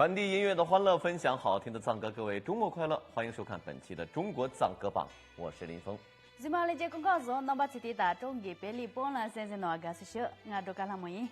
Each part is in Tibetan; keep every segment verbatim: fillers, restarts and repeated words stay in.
传递音乐的欢乐，分享好听的藏歌。各位周末快乐，欢迎收看本期的中国藏歌榜，我是林峰。གཟིགས་མོ་ལྷན་རྒྱས་སྐུ་ཁམས་བཟང་། རྣམ་པ་ཚོས་དེ་ལྟར་ཀྲུང་གོའི་བོད་ལུས་སྤོང་ལགས་གསན་གཟིགས་གནང་བར་དགའ་བསུ་ཞུ། ང་སྒྲོལ་དཀར་ལྷ་མོ་ཡིན།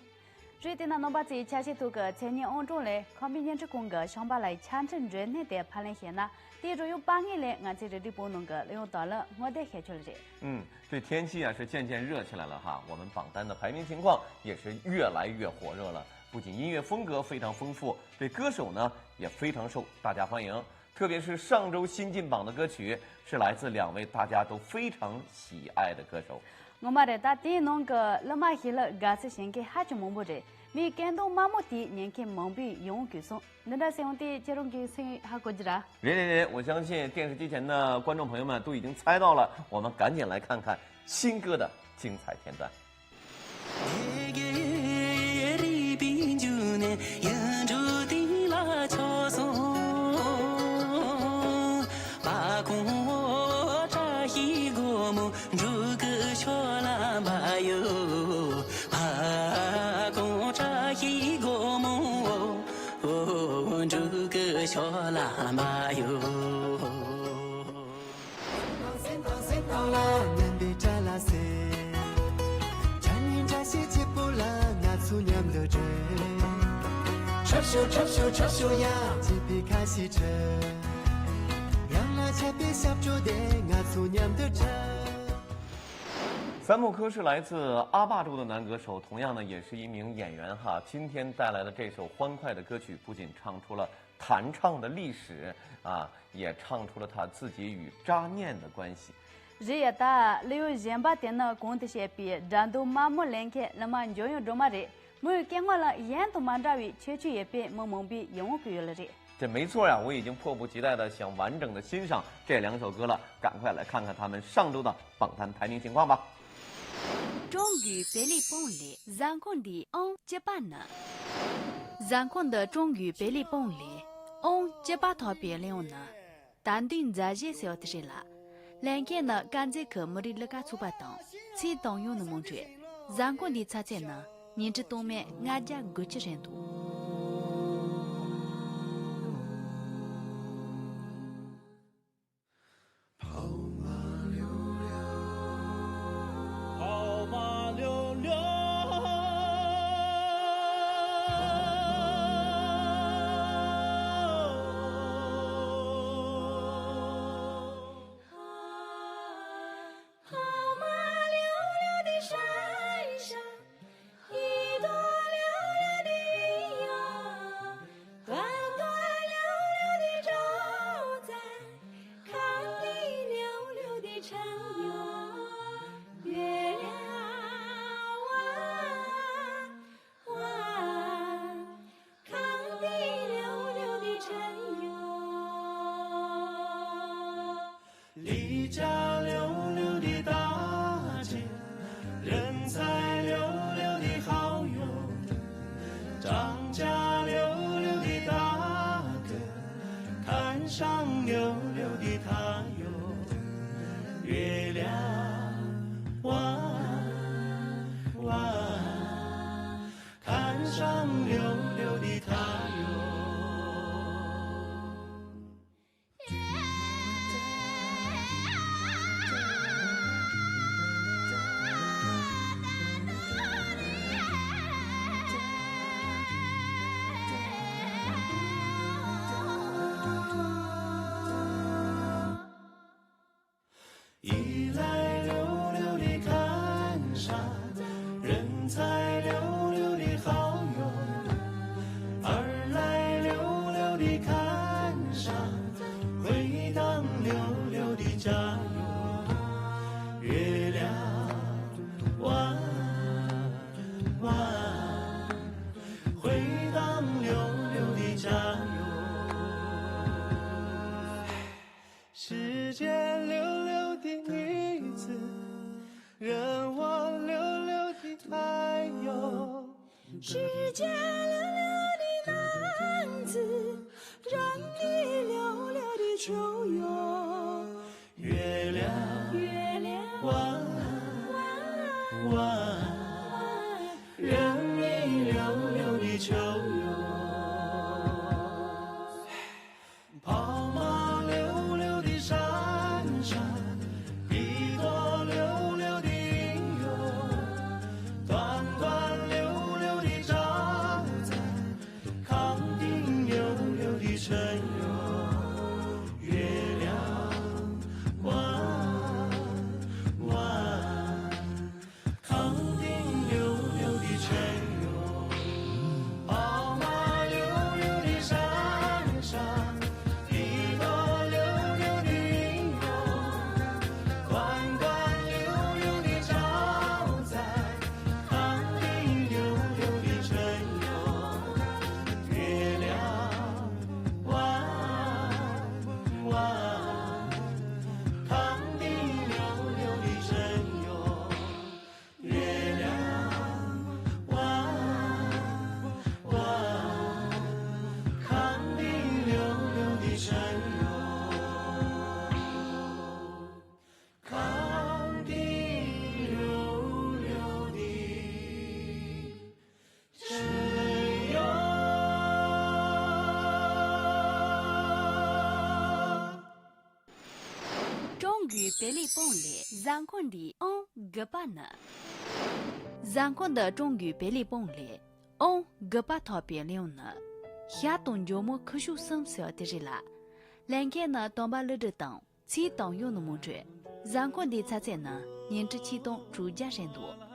རེད། དེ་ན་རྣམ་པ་ཚོས་ཆ་ཤས་ཐོག་གི་མཚན་ཉིད་ཨང་གྲངས་ལས་ཁམས་པའི་བརྙན་འཕྲིན་ཁང་གི་ཤོང་པ་ལགས་ཀྱི་ཆ་འཕྲིན་མགྲོན་གནས་དེ་ཕབ་ལེན་བྱས་ན། དེའི་རོལ་དབྱངས་པ་ངོས་ལས་ང་ཚོའི་རིག་གནས་པོ་ནང་གི་གླུ་དབྱངས་དང་ལེན་སྔོན་བསྡད་བྱེད་ཆོག་ལེ་རེད། 嗯，这天气啊是渐渐热起来了哈，我们榜单的排名情况也是越来越火热了。不仅音乐风格非常丰富，这歌手呢也非常受大家欢迎。特别是上周新进榜的歌曲是来自两位大家都非常喜爱的歌手。 ངོ་མ་རེད། ད་དེའི་ནང་གི་གླུ་མ་ཞིག་ལ་དགའ་བསུ་བྱེད་མཁན་ཧ་ཅང་མང་པོ་རེད། མིའི་སྐད་གདངས་དམའ་མོ་དེས་ཉན་མཁན་མང་པོས་ཡང་བསྐྱར་གསུངས། འདི་འདྲ་ཟེར་ཡོང་དུས་ཁྱེད་རང་གིས་སེམས་ཧ་གོ་གི་ར། རེད་རེད་རེད། 我相信电视机前的观众朋友们都已经猜到了，我们赶紧来看看新歌的精彩片段。 三木科是来自阿坝州的男歌手，同样呢也是一名演员哈。今天带来的这首欢快的歌曲，不仅唱出了弹唱的历史啊，也唱出了他自己与渣念的关系。 རེད་ཡ། ད་གླུ་དབྱངས་གཞན་པ་དེ་ནི་གོང་དུ་བཤད་པའི་སྒྲ་གདངས་དམའ་མོ་ལེན་མཁན་གླུ་མ་འཇམ་དབྱངས་སྒྲོལ་མ་རེད། མོའི་སྐད་ངག་ལ་གཞན་དང་མ་འདྲ་བའི་ཁྱད་ཆོས་ཡོད་པས་མི་མང་པོས་ཡིད་དབང་བཀུག་ཡོད་ལེ་རེད། 这没错呀，我已经迫不及待的想完整的欣赏这两首歌了，赶快来看看他们上周的榜单排名情况吧。 ཀྲུང་གོའི་བོད་ལུས་སྤོང་ལས་གཟའ་འཁོར་འདིའི་ཨང་བཅུ་པ་ནི། གཟའ་འཁོར་འདི་ཀྲུང་གོའི་བོད་ལུས་སྤོང་ལས་ཨང་བཅུ་པ་ཐོབ་པའི་གླུ་དབྱངས་ནི། ད་འདི་མཛའ་བཤེས་ཟེར་བ་དེ་རེད་ལ། ལེན་མཁན་ནི་དཀར་མཛེས་ཁུལ་མི་རིགས་གླུ་གར་ཚོགས་པ་དང་ཚེ་བརྟན་གཡུ་ནི་མོ་འཁྲུལ། གཟའ་འཁོར་འདིའི་ཚར་ཚད་ནི་ཉིས་ཁྲི་སྟོང་མེད་ལྔ་བརྒྱ་དགུ་བཅུ་རེད་འདུག་བེ་ལི་སྤུངས་ལས། གཟའ་འཁོར་འདིའི་ཨང་དགུ་པ་ནི། གཟའ་འཁོར་འདི་བཀྲོངས་རྒྱུའི་བེ་ལི་སྤུངས་ལས་ཨང་དགུ་པ་ཐོབ་པའི་གླེང་ནི། ཞྭ་དང་འཇོལ་མོ་ཁུ་བྱུག་གསུམ་ཟེར་བ་དེ་རེད་ལ། ལེན་མཁན་ནི་དམ་པ་ཀླུ་སྒྲུབ་དང་། ཚེ་དང་གཡོག་ནི་མོ་འཕྲོད། གཟའ་འཁོར་འདིའི་ཚ་ཚད་ནི་ཉིས་ཁྲི་ཆིག་སྟོང་དྲུག་བརྒྱ་རེད་འདུག་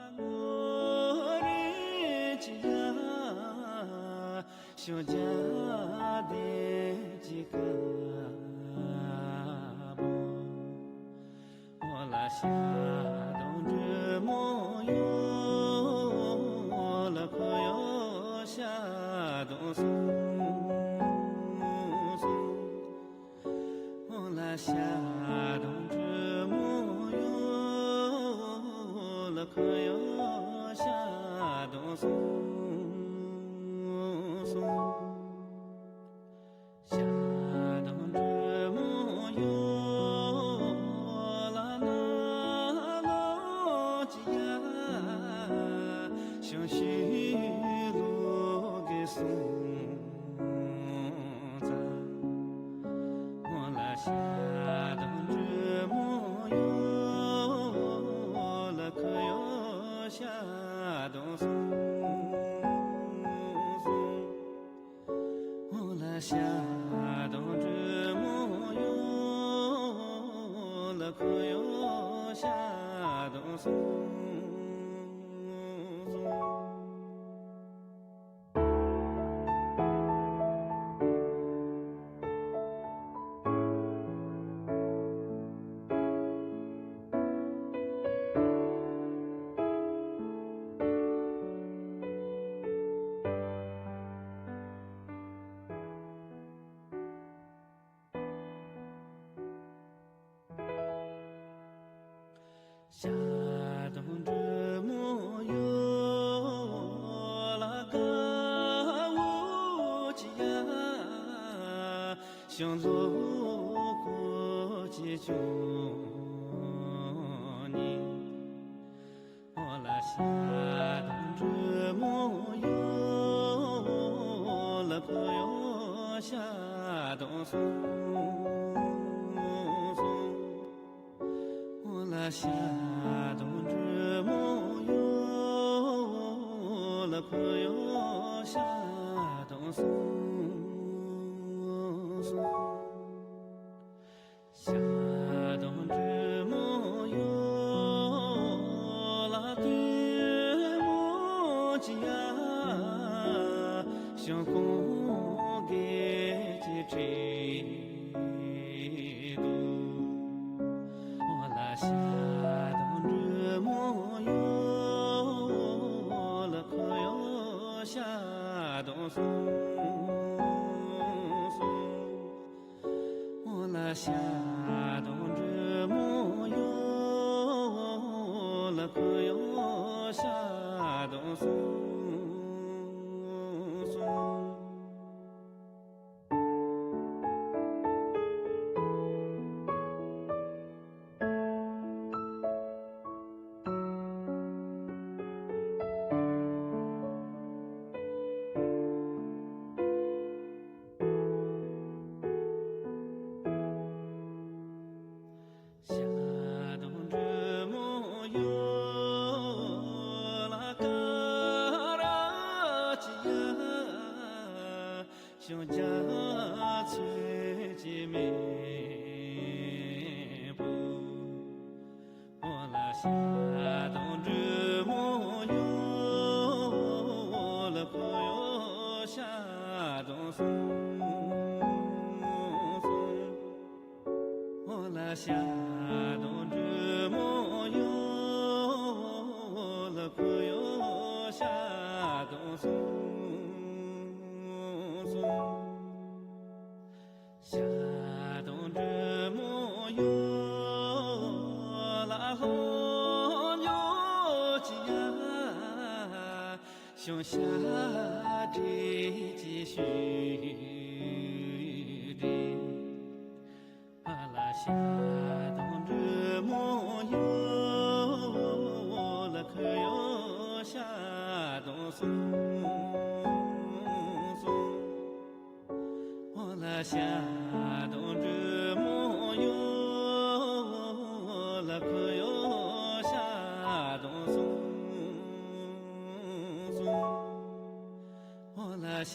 ཀྲུང་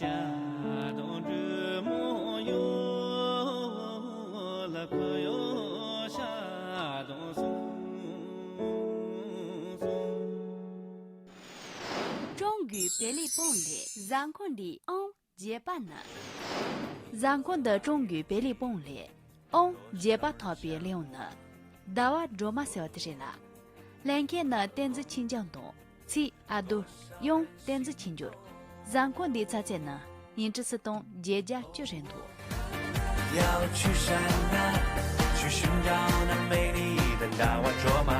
གོའི་བོད་ལས་དཔོན་ལས་གཟའ་འཁོར་འདིའི་ཨང་བརྒྱད་པ་ནི། གཟའ་འཁོར་འདི་ཀྲུང་གོའི་བོད་ལས་དཔོན་ལས་ཨང་བརྒྱད་པ་ཐོབ་པའི་གླེང་བུ་ནི་ཟླ་བ་སྒྲོལ་མ་ཟེར་བ་དེ་རེད་ལ། ལྷན་རྒྱས་ནི་བསྟན་འཛིན་ཆོས་འབྱུང་དང་ཚེ་ཨ་རྡོར། ཡང་བསྟན་འཛིན་ཆོས་འབྱོར། གཟའ་འཁོར་འདིའི་ཚ་ཚད་ནི་ཉིས་ཁྲི་སུམ་སྟོང་བརྒྱད་བརྒྱ་བཅུ་རེད་འདུག 要去山南，去寻找那美丽的大碗卓玛。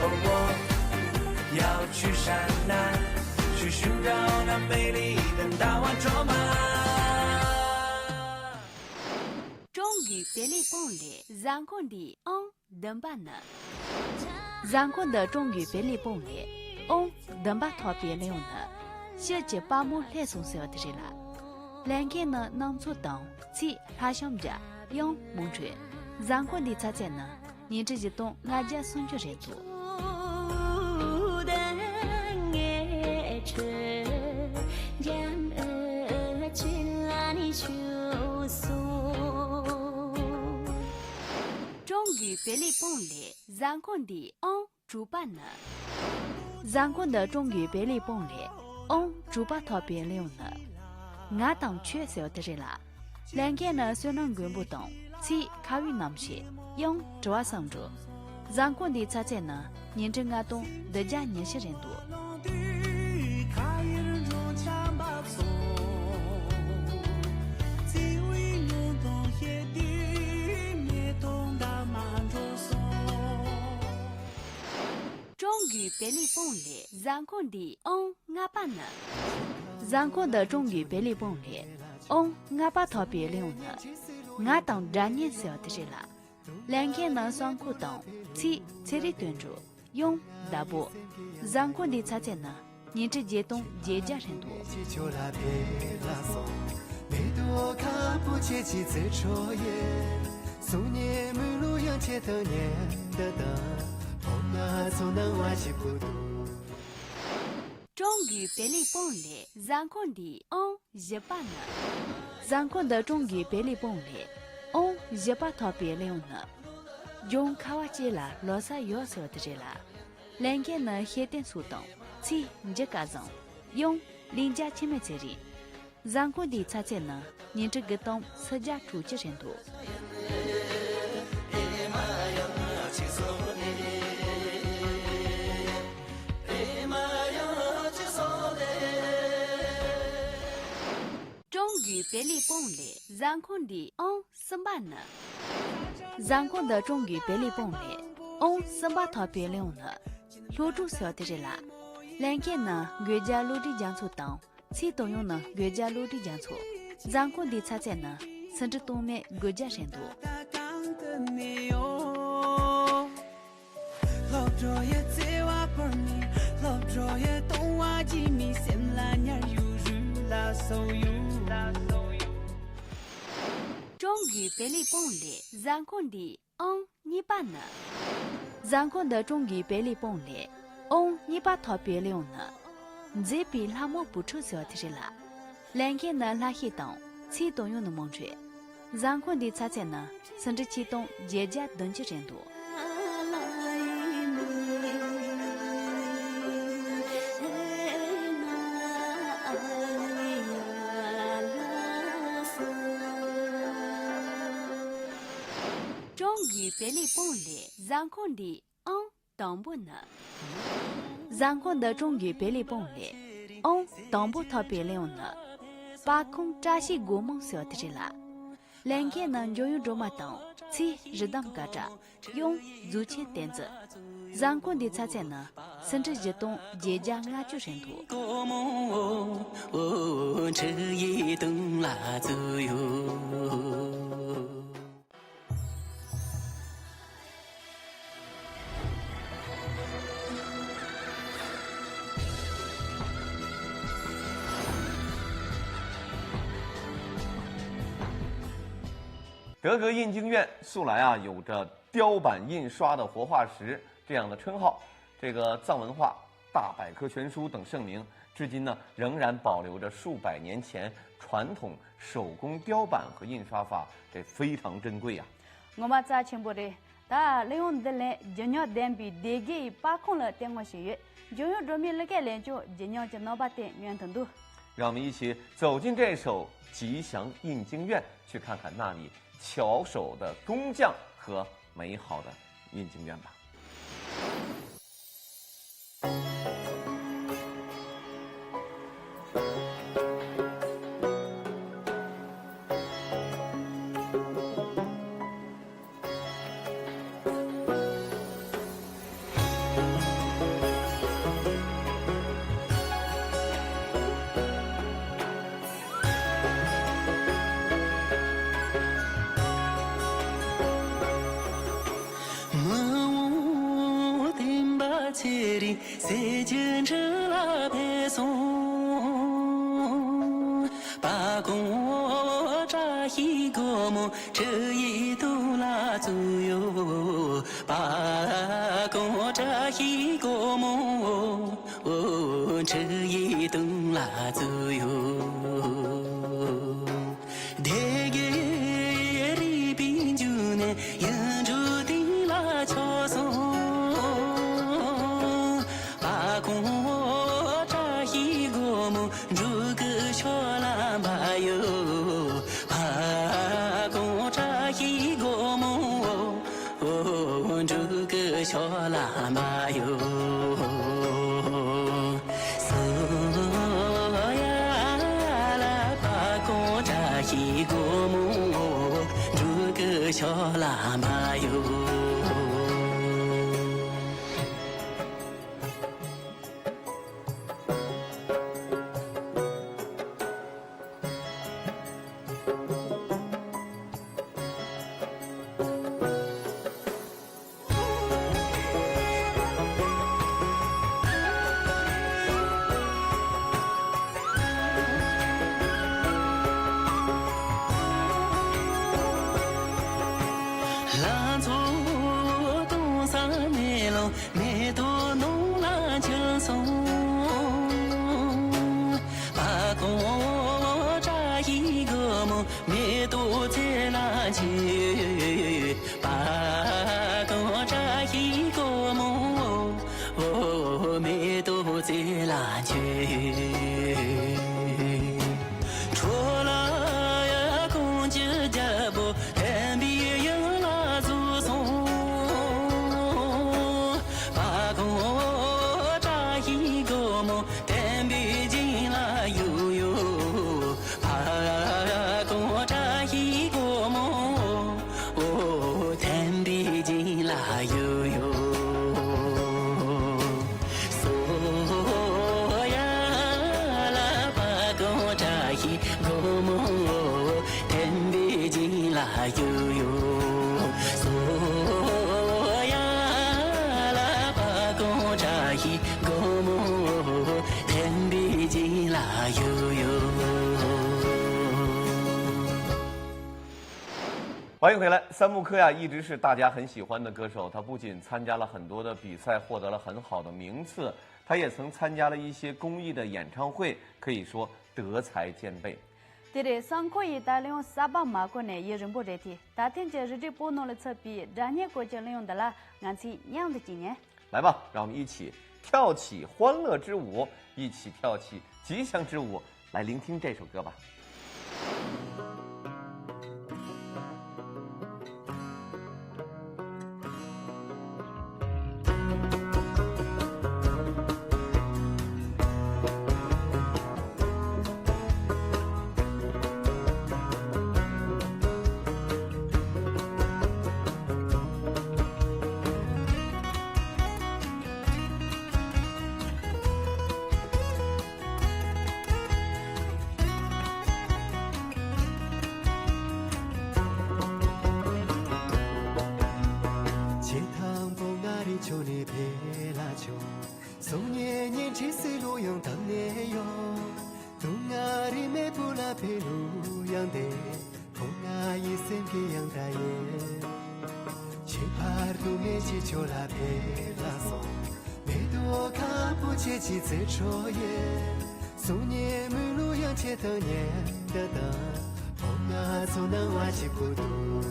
哦，我要去山南，去寻找那美丽的大碗卓玛。 ཀྲུང་གོའི་བོད་ལས་དཔོན་ལས་གཟའ་འཁོར་འདིའི་ཨང་བདུན་པ་ནི། གཟའ་འཁོར་འདི་ཀྲུང་གོའི་བོད་ལས་དཔོན་ལས་ཨང་བདུན་པ་ཐོབ་པའི་གླེང་བུ་ནི། ཕྱི་གྱི་དཔའ་མོ་ལྷས་སོང་ཟེར་བ་དེ་རེད་ལ། ལྷན་རྒྱས་ནི་གནམ་མཚོ་དང་ཚེ་ལྷ་ཤམ་བརྒྱ། ཡང་མོང་ཁྲོས། གཟའ་འཁོར་འདིའི་ཚ་ཚད་ནི་ཉིས་ཁྲི་བཞི་སྟོང་ལྔ་བརྒྱ་སུམ་ཅུ་རེད་འདུག་ཀྲུང་གོའི་བོད་ལས་དཔོན་ལས་གཟའ་འཁོར་འདིའི་ཨང་དྲུག་པ་ནི། གཟའ་འཁོར་འདི་ཀྲུང་གོའི་བོད་ལས་དཔོན་ལས་ཨང་དྲུག་པ་ཐོབ་པའི་གླེང་བུ་ནི། ང་དང་ཁྱོད་ཟེར་བ་དེ་རེད་ལ། ལྷན་རྒྱས་ནི་བསོད་ནམས་མགོན་པོ་དང་ཚེ་ཁ་བའི་རྣམ་ཤེས། ཡང་དྲི་བ་བསམ་འགྲུབ། གཟའ་འཁོར་འདིའི་ཚ་ཚད་ནི་ཉིས་ཁྲི་ལྔ་སྟོང་བདུན་བརྒྱ་ཉི་ཤུ་རེད་འདུག་ཀྲུང་གོའི་བོད་ལས་དཔོན་ལས་གཟའ་འཁོར་འདིའི་ཨང་ལྔ་པ་ནི། གཟའ་འཁོར་འདི་ཀྲུང་གོའི་བོད་ལས་དཔོན་ལས་ཨང་ལྔ་པ་ཐོབ་པའི་གླེང་བུ་ནི། ང་དང་སྒྲ་སྙན་ཟེར་བ་དེ་རེད་ལ། ལྷན་རྒྱས་ནི་གསང་ཁོག་དང་ཚེ་ཚེ་རིང་དོན་གྲུབ། ཡང་ཟླ་བོ། གཟའ་འཁོར་འདིའི་ཚ་ཚད་ནི་ཉིས་ཁྲི་བརྒྱད་སྟོང་བརྒྱད་བརྒྱ་རེད་འདུག་ཀྲུང་གོའི་བོད་ལས་དཔོན་ལས་གཟའ་འཁོར་འདིའི་ཨང་བཞི་པ་ནི། གཟའ་འཁོར་འདི་ཀྲུང་གོའི་བོད་ལས་དཔོན་ལས་ཨང་བཞི་པ་ཐོབ་པའི་གླེང་བུ་ནི། ལྗོངས་ཁ་བ་ཅན་ལ་ལོ་གསར་ཡོད་ཟེར་བ་དེ་རེད་ལ། ལྷན་རྒྱས་ནི་ཤེས་ལྡན་ཚོགས་དང་ཚེ་འཇིགས་སྐལ་བཟང་། ཡང་ལིང་རྒྱ་ཆེན་མོའི་ཚེ་རིང་། གཟའ་འཁོར་འདིའི་ཚ་ཚད་ནི་ཉིས་ཁྲི་དགུ་སྟོང་སུམ་བརྒྱ་དྲུག་ཅུ་རེད་འདུག་ཀྲུང་གོའི་བོད་ལས་དཔོན་ལས་གཟའ་འཁོར་འདིའི་ཨང་གསུམ་པ་ནི། གཟའ་འཁོར་འདི་ཀྲུང་གོའི་བོད་ལས་དཔོན་ལས་ཨང་གསུམ་པ་ཐོབ་པའི་གླེང་བུ་ནི། ལྷོ་ཕྱོགས་ཟེར་བ་དེ་རེད་ལ། ལྷན་རྒྱས་ནི་དགོས་རྒྱལ་བློ་གྲོས་རྒྱ་མཚོ་དང་། ཚེ་དོན་ཡོང་ནི་དགོས་རྒྱལ་བློ་གྲོས་རྒྱ་མཚོ། གཟའ་འཁོར་འདིའི་ཚ་ཚད་ནི་སུམ་ཁྲི་སྟོང་མེད་དགུ་བརྒྱ་རེད་འདུག་ཀྲུང་གོའི་བོད་ལས་དཔོན་ལས་གཟའ་འཁོར་འདིའི་ཨང་གཉིས་པ་ནི། གཟའ་འཁོར་འདི་ཀྲུང་གོའི་བོད་ལས་དཔོན་ལས་ཨང་གཉིས་པ་ཐོབ་པའི་གླེང་བུ་ནི། མཛེས་པའི་ལྷ་མོ་བུ་ཕྲུག་ཟེར་བ་དེ་རེད་ལ། ལྷན་རྒྱས་ནི་ལྷ་ཤེས་དང་ཚེ་དོན་ཡོང་ནི་མོང་ཁྲོས། གཟའ་འཁོར་འདིའི་ཚ་ཚད་ནི་སུམ་ཁྲི་ཆིག་སྟོང་བརྒྱད་བརྒྱ་བདུན་ཅུ་རེད་འདུག་ཀྲུང་གོའི་བོད་ལས་དཔོན་ལས་གཟའ་འཁོར་འདིའི་ཨང་དང་པོ་ནི། གཟའ་འཁོར་འདི་ཀྲུང་གོའི་བོད་ལས་དཔོན་ལས་ཨང་དང་པོ་ཐོབ་པའི་གླེང་བུ་ནི། སྤ་ཁོང་བཀྲ་ཤིས་སྒོ་མང་ཟེར་བ་དེ་རེད་ལ། ལྷན་རྒྱས་ནི་འཇམ་དབྱངས་སྒྲོལ་མ་དང་ཚེ་རི་དྭགས་དགའ་གྲགས། ཡང་རྫུ་ཆེན་བསྟན་འཛིན། གཟའ་འཁོར་འདིའི་ཚ་ཚད་ནི་སུམ་ཁྲི་བཞི་སྟོང་བརྒྱད་བརྒྱ་ལྔ་བཅུ་རེད་འདུག德格印经院素来啊有着雕版印刷的活化石这样的称号，这个藏文化大百科全书等盛名，至今呢仍然保留着数百年前传统手工雕版和印刷法，这非常珍贵呀。ངོ་མ་རྩ་ཆེན་པོ་རེད། ད་གླུ་དབྱངས་འདི་ལེན་ལྗིད་ཉམས་ལྡན་པའི་སྡེ་དགེ་ཡི་པར་ཁང་ལ་སྟེར་དགོངས་ཞུས་ཡོད། འཇོན་ཡོད་སྒྲོལ་མའི་གླུ་སྐད་ལེན་ཀྱང་ལྗིད་ཉམས་ཀྱི་རྣམ་པ་དེ་མངོན་དུ་འདུག让我们一起走进这首《吉祥印经院》，去看看那里巧手的工匠和美好的印经院吧。མི་འོང་བསྟན་པ་ཚེ་རིང་ཟས་ཀྱི་འབྲུ་ལ་ཕེབས་སོང་། པ་ཀོང་བཀྲ་ཤིས་སྒོ་མོ་ཁྲི་ཡི་དུང་ལ་བཙུགས་ཡོད། པ་ཀོང་བཀྲ་ཤིས་སྒོ་མོ་ཁྲི་ཡི་དུང་ལ་བཙུགས་ཡོད། སྡེ་དགེ་རུས་པའི་འབྱུང་གནས་གཡུ་འབྲུག་སྟེང་ལ་ཕྱོགས་སོང་། པ་ཀོང་བཀྲ་ཤིས་སྒོ་མོ་འབྲུག་གི་ཕྱོགས་ལ་འབབ་ཡོད། པ་ཀོང་བཀྲ་ཤིས་སྒོ་མོ་འབྲུག་གི་ཕྱོགས་ལ་འབབ་ཡོད། སོ་ཡ་ལ་པ་ཀོང་བཀྲ་ཤིས་སྒོ་མོ་འབྲུག་གི་ཕྱོགས་ལ་འབབ་ཡོད། ལང་ཚོ་གཏོང་ས་མེ་ལོང་མེ་ཏོག་ནོར་ལ་འཁྱིལ་སོང་། པ་ཀོང་བཀྲ་ཤིས་སྒོ་མོ་མེ་ཏོག་ཚལ་ལ་འཁྱིལ། པ་ཀོང་བཀྲ་ཤིས་སྒོ་མོ་མེ་ཏོག་ཚལ་ལ་འཁྱིལ། ཁྲོ་ལ་ཡ་ཀོང་ཅི་རྒྱལ་པོ་བསྟན་པའི་དབྱིངས་ལ་བཞུགས་སོང་། པ་ཀོང་བཀྲ་ཤིས་སྒོ་མོ་བསྟན་པའི་སྦྱིན་ལ་གཡུགས་ཡོད། པ་ཀོང་བཀྲ་ཤིས་སྒོ་མོ་བསྟན་པའི་སྦྱིན་ལ་གཡུགས་ཡོད། སོ་ཡ་ལ་པ་ཀོང་བཀྲ་ཤིས་སྒོ་མོ་བསྟན་པའི་སྦྱིན་ལ་གཡུགས་ཡོད། སོ་ཡ་ལ་པ་ཀོང་བཀྲ་ཤིས་སྒོ་མོ་བསྟན་པའི་སྦྱིན་ལ་གཡུགས་ཡོད། 欢迎回来。三木科呀，一直是大家很喜欢的歌手，他不仅参加了很多的比赛，获得了很好的名次，他也曾参加了一些公益的演唱会，可以说德才兼备。དེ་རེད། སང་ཁོ་ཡི་ད་གླུ་དབྱངས་གསར་པ་མ་གོ་ནས་ཡུན་རིང་པོ་རེད་དེ། ད་ཐེངས་ཀྱི་རི་ཁྲོད་སྤོ་ནོར་ལ་ཚུད་པའི་སྒྲ་སྙན་སྐོར་གྱི་གླུ་དབྱངས་འདི་ལ་ང་ཚོས་མཉམ་དུ་སྐྱིད་ཉན། 来吧，让我们一起跳起欢乐之舞，一起跳起吉祥之舞，来聆听这首歌吧。 ཆེ་ཐང་པོ་ང་རི་ཆོ་ནེ་ཕེ་ལ་ཆོ། སོ་ཉེ་ཉེ་ཁྲི་སི་ལོ་ཡང་དང་ནེ་ཡོ། དུང་ང་རི་མེ་པུ་ལ་ཕེ་ལུ་ཡང་དེ། ཕོ་ང་ཡི་སེམས་ཀྱི་ཡང་ད་ཡེ། ཆེ་ཕར་དུ་མེ་ཅི་ཆོ་ལ་ཕེ་ལ་སོ། མེ་ཏོ་ཁ་པུ་ཆ་ ཁྱེད་ཀྱི་རྩེད་འཕྲོ་ཡིན། སང་ཉིན་མི་ལུས་ཡང་ཁྱེད་དང་མཉམ་དུ་བཏང་། ཕོ་ང་ཚོ་སྣང་བ་སྐྱིད་པོ་འདུག་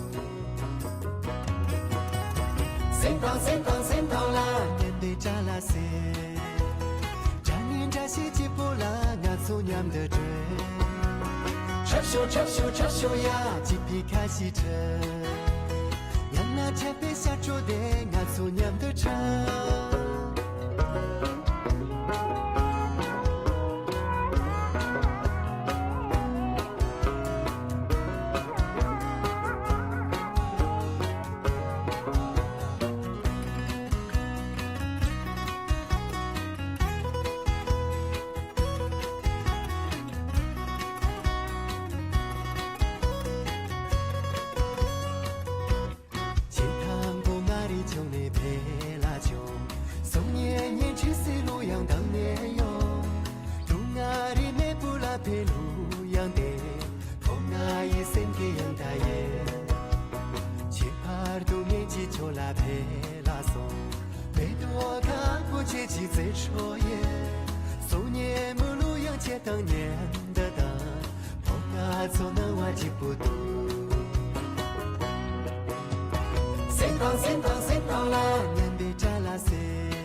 སེམས་དང་སེམས་དང་སེམས་དང་ལ་ཉན་པའི་བཀྲ་ལ་ཟེར། དགྲ་ནི་འདྲ་ཞིག་སྐྱིད་པོ་ལ་ང་ཚོ་མཉམ་དུ་བགྲོད། འཁྲབ་ཤོག་འཁྲབ་ཤོག་འཁྲབ་ཤོག་ཡ། སྐྱིད་པའི་ཁ་ཞིག་འཁྲབ། ཡང་ན་འཁྲབ་པའི་ཞབས་བྲོ་དེ་ང་ཚོ་མཉམ་དུ་འཁྲབ། ཆེ་ཐང་གོ་ང་རི་ཆུང་ནས་འཕེལ་ལ་ཆུང་། སོང་ཉེ་ཉེ་ཆུ་སི་ལུ་ཡང་དང་ནས་ཡོང་། དུང་ང་རི་མེ་བུ་ལ་འཕེལ་ལུ་ཡང་དེ། ཁོ་ང་ཡི་སེམས་ཀྱི་ཡང་ད་ཡེ། ཆེ་བར་དུ་ངེད་ཀྱི་ཆོ་ལ་འཕེལ་ལ་སོང་། བོད་དོ་ཁ་བོ་ཆེ་ཆི་ཚེ་ཆོ་ཡེ། སོ་ཉེ་མུ་ལུ་ཡང་ཆེ་དང་ཉེ་འདི་དང་། ཕོ་ང་ཚོ་ནང་བ་གཅིག་པུ་འདུག་སེམས་དང་སེམས་དང་སེམས་དང་ལ་ཉན་པའི་བཀྲ་ལ་ཟེར།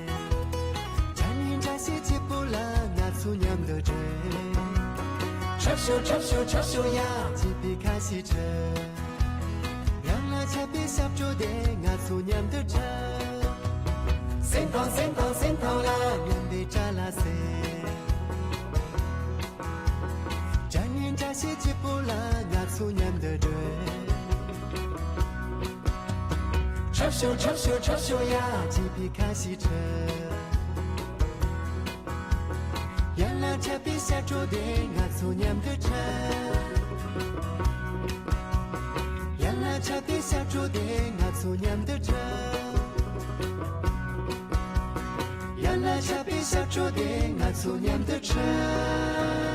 བཀྲ་ཉིན་བཀྲ་ཤིས་སྐྱིད་པོ་ལ་ང་ཚོ་མཉམ་དུ་བགྲོད། འཁྲབ་ཤོག་འཁྲབ་ཤོག་འཁྲབ་ཤོག་ཡ། སྐྱིད་པའི་ཁ་ཞིག་འཁྲབ། ཡང་ལ་ཆགས་པའི་ཞབས་བྲོ་དེ་ང་ཚོ་མཉམ་དུ་འཁྲབ། སེམས་དང་སེམས་དང་སེམས་དང་ལ་ཉམས་པའི་བཀྲ་ལ་ཟེར། བཀྲ་ཉིན་བཀྲ་ཤིས་སྐྱིད་པོ་ལ་ང་ཚོ་མཉམ་དུ་བགྲོད། འཁྲབ་ཤོག་འཁྲབ་ཤོག་འཁྲབ་ཤོག་ཡ། སྐྱིད་པའི་ཁ་ཞིག་འཁྲབ། ཡང་ལ་ཆགས་པའི་ཞབས་བྲོ་དེ་ང་ཚོ་མཉམ་དུ་འཁྲབ། ཡང་ལ་ཆགས་པའི་ཞབས་བྲོ་དེ་ང་ཚོ་མཉམ་དུ་འཁྲབ། ཡང་ལ་ཆགས་པའི་ཞབས་བྲོ་དེ་ང་ཚོ་མཉམ་དུ་འཁྲབ།